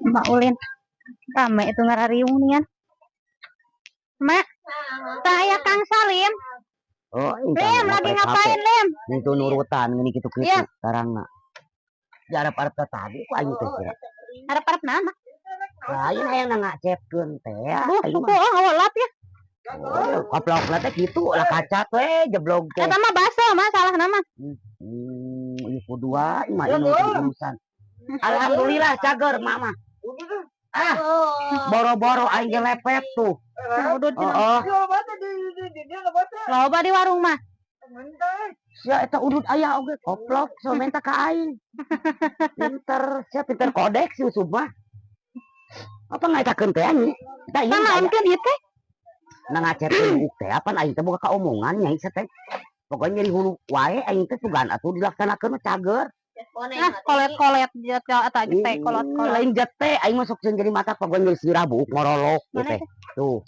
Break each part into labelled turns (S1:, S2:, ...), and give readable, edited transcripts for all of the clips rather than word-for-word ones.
S1: Mak ulin. Rame itu ngarariung nih. Mak, saya Kang Salim.
S2: Oh,
S1: Lim, lagi ngapain, Lim?
S2: Itu nurutan gini gitu-gitu
S1: Iya.
S2: tarangna. Diarep-arep teh tadi ku aing teh kira.
S1: Harap-harap nama.
S2: Lain hayang ngacepkeun teh.
S1: Duh,
S2: Aing
S1: suku
S2: mah.
S1: oh, awalap ya.
S2: Oh, koplokna teh kitu lah kaca teh jeblog teh.
S1: Eta mah baso mah salah nama.
S2: Ieu kudu wae mah ini urusan. Alhamdulillah cager mama. Ah, boro-boro aing ge lepet tuh.
S1: Udud.
S2: Oh.
S1: Loba di warung mah.
S2: Sia eta udud aya oge koplok so minta ka aing. Pinter, sia pinter kodek si Usub mah. Apa ngaitakeun teh anjing? Tah ieu
S1: Kan
S2: aya
S1: naonkeun ieu teh?
S2: Na ngacepkeun buuk teh apan aing teh boga kaomongan nya teh. Pokoknya nyeri hulu wae aing teh sugan atuh dilaksanakeun mah cager.
S1: Nah, kolet-kolet jete eta jete kolot-kolot.
S2: Lain jete aing masuk jeung jadi mata pokoknya nyeri sirah buuk ngorolok ieu
S1: Mana
S2: teh. Tuh.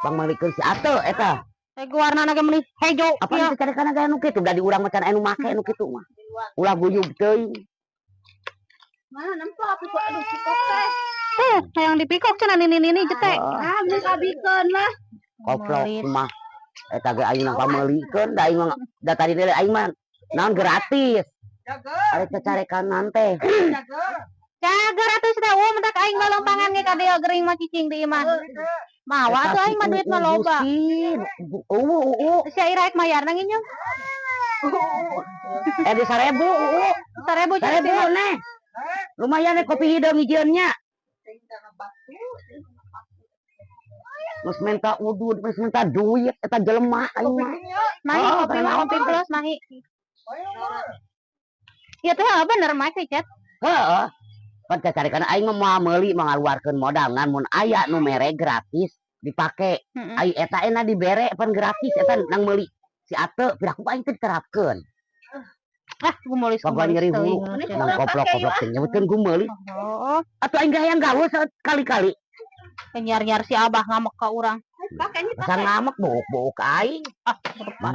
S2: Bang malikeun si Ate eta.
S1: Eh, warna ge meuni hejo.
S2: Apa
S1: Ieu.
S2: teh carekan aya nu kitu da di urang mah can aya nu make nu kitu mah. Ulah guyub teuing.
S3: Mana nempo aku kok aduh pikok teh.
S1: Tuh, yang dipikok cenah nini nini jete.
S2: Oh,
S3: Ah, geus abikeun lah.
S2: koplok
S1: Meuli.
S2: mah. Eta ge aing nang pameulikeun da aing mah da tadi teh aing mah naon gratis. Ari cacarekan teh.
S1: Cager atuh sudah eueuh mentak aing balompangan ge ka dieu gering mah cicing di imah. Mawa atuh aing mah duit mah loba.
S2: Eueuh eueuh.
S1: Sia ira rek mayarna nginjeum.
S2: Eh, di 1000 eueuh.
S1: 1000 cenah.
S2: 1000 neh. Lumayan nih kopi hideung hijieun nya. Geus minta udud, geus minta duit eta jelema aing mah.
S1: Mahi
S2: Oh,
S1: kopi mah
S2: naon.
S1: Kopi plus mahi. Ya teh bener mah sih cet.
S2: Heeh. Pan cacarekan aing mah moal meuli ngaluarkeun modal ngan mun aya nu mere gratis dipake.
S1: Heeh.
S2: Ai eta ena dibere pan gratis eta nang meuli si Ate piraku aing teh diterapkeun.
S1: Ah, gumulis.
S2: Pokoknya nyeri hulu. Nang koplok-koplok teh nyebutkeun gumeuli.
S1: Oh,
S2: Atuh aing hayang gawe kali-kali.
S1: Nyar-nyar si Abah ngamuk ka urang.
S3: Pakainya.
S2: Asa ngamek buuk-buuk aing.
S1: Ah,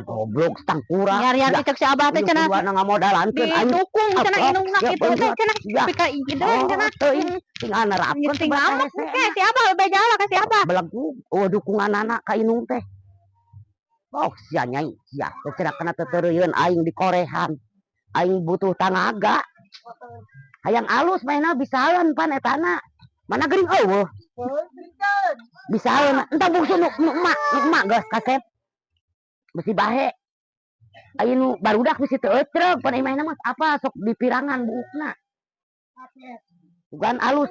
S2: Goblok tangkura.
S1: nyar-nyar cek si Abah teh cenah.
S2: Kudu ngamodalankeun aing.
S1: Didukung cenah
S2: Apa?
S1: indungna
S2: Siap,
S1: kitu teh cenah.
S2: Siap.
S1: Tapi ka hideung
S2: Oh,
S1: cenah.
S2: teuing tinggal nerapkeun.
S1: Sing ngamuk ke si Abah beja lah ka si Abah.
S2: Belegu, oh dukungan anak ka indung teh. Oh, sia nyai, sia. Teu cenah kena tetereuyeun aing di korehan. Aing butuh tanaga. Hayang alus mainna bisaeun pan etana. Mana geuring eueuh. Bisaeun. Entah bungsu nu emak, nu emak geus kasep. Besi bahe. Aya nu barudak bisi teu eucreug pan mainna mah apa sok dipirangan buukna. Bukan alus.